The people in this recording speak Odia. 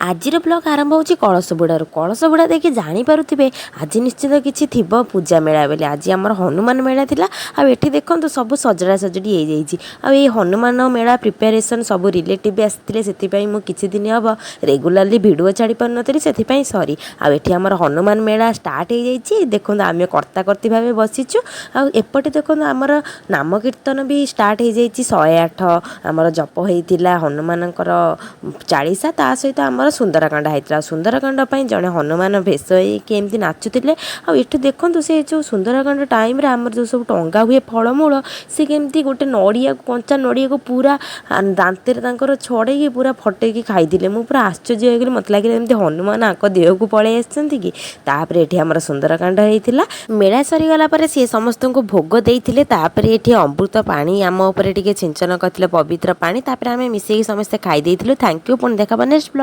ଆଜିର ବ୍ଲଗ୍ ଆରମ୍ଭ ହେଉଛି କଳସ ବୁଡ଼ାରୁ। କଳସ ବୁଡ଼ା ଦେଖି ଜାଣିପାରୁଥିବେ, ଆଜି ନିଶ୍ଚିତ କିଛି ଥିବ ପୂଜା ମେଳା ବୋଲି। ଆଜି ଆମର ହନୁମାନ ମେଳା ଥିଲା। ଆଉ ଏଠି ଦେଖନ୍ତୁ, ସବୁ ସଜଡ଼ା ସଜଡ଼ି ହେଇଯାଇଛି। ଆଉ ଏଇ ହନୁମାନ ମେଳା ପ୍ରିପାରେସନ୍ ସବୁ ରିଲେଟିଭ୍ ଆସିଥିଲେ, ସେଥିପାଇଁ ମୁଁ କିଛି ଦିନ ହେବ ରେଗୁଲାରଲି ଭିଡ଼ିଓ ଛାଡ଼ି ପାରୁନଥିଲି, ସେଥିପାଇଁ ସରି। ଆଉ ଏଠି ଆମର ହନୁମାନ ମେଳା ଷ୍ଟାର୍ଟ ହେଇଯାଇଛି। ଦେଖନ୍ତୁ, ଆମେ କର୍ତ୍ତା କର୍ତ୍ତି ଭାବେ ବସିଛୁ। ଆଉ ଏପଟେ ଦେଖନ୍ତୁ, ଆମର ନାମ କୀର୍ତ୍ତନ ବି ଷ୍ଟାର୍ଟ ହେଇଯାଇଛି। 108 ଆମର ଜପ ହେଇଥିଲା ହନୁମାନଙ୍କର ଚାଳିଶା, ତା ସହିତ ଆମର ସୁନ୍ଦରକାଣ୍ଡ ହେଇଥିଲା। ସୁନ୍ଦରକାଣ୍ଡ ପାଇଁ ଜଣେ ହନୁମାନ ଭେଷ ହେଇକି ଏମିତି ନାଚୁଥିଲେ। ଆଉ ଏଠି ଦେଖନ୍ତୁ, ସେ ଯେଉଁ ସୁନ୍ଦରକାଣ୍ଡ ଟାଇମ୍ରେ ଆମର ଯେଉଁ ସବୁ ଟଙ୍ଗା ହୁଏ ଫଳମୂଳ, ସେ କେମିତି ଗୋଟେ ନଡ଼ିଆକୁ, କଞ୍ଚା ନଡ଼ିଆକୁ ପୁରା ଦାନ୍ତରେ ତାଙ୍କର ଛଡ଼େଇକି ପୁରା ଫଟେଇକି ଖାଇଥିଲେ। ମୁଁ ପୁରା ଆଶ୍ଚର୍ଯ୍ୟ ହେଇଗଲି। ମୋତେ ଲାଗିଲା ଏମିତି ହନୁମାନ ଆଙ୍କ ଦେହକୁ ପଳେଇ ଆସିଛନ୍ତି କି। ତାପରେ ଏଠି ଆମର ସୁନ୍ଦରକାଣ୍ଡ ହେଇଥିଲା। ମେଳା ସରିଗଲା ପରେ ସିଏ ସମସ୍ତଙ୍କୁ ଭୋଗ ଦେଇଥିଲେ। ତାପରେ ଏଠି ଅମୃତ ପାଣି ଆମ ଉପରେ ଟିକେ ଛିଞ୍ଚନ କରିଥିଲେ, ପବିତ୍ର ପାଣି। ତାପରେ ଆମେ ମିଶେଇକି ସମସ୍ତେ ଖାଇ ଦେଇଥିଲୁ। Thank you. ପୁଣି ଦେଖା ନେକ୍ସଟ ବ୍ଲଗ୍।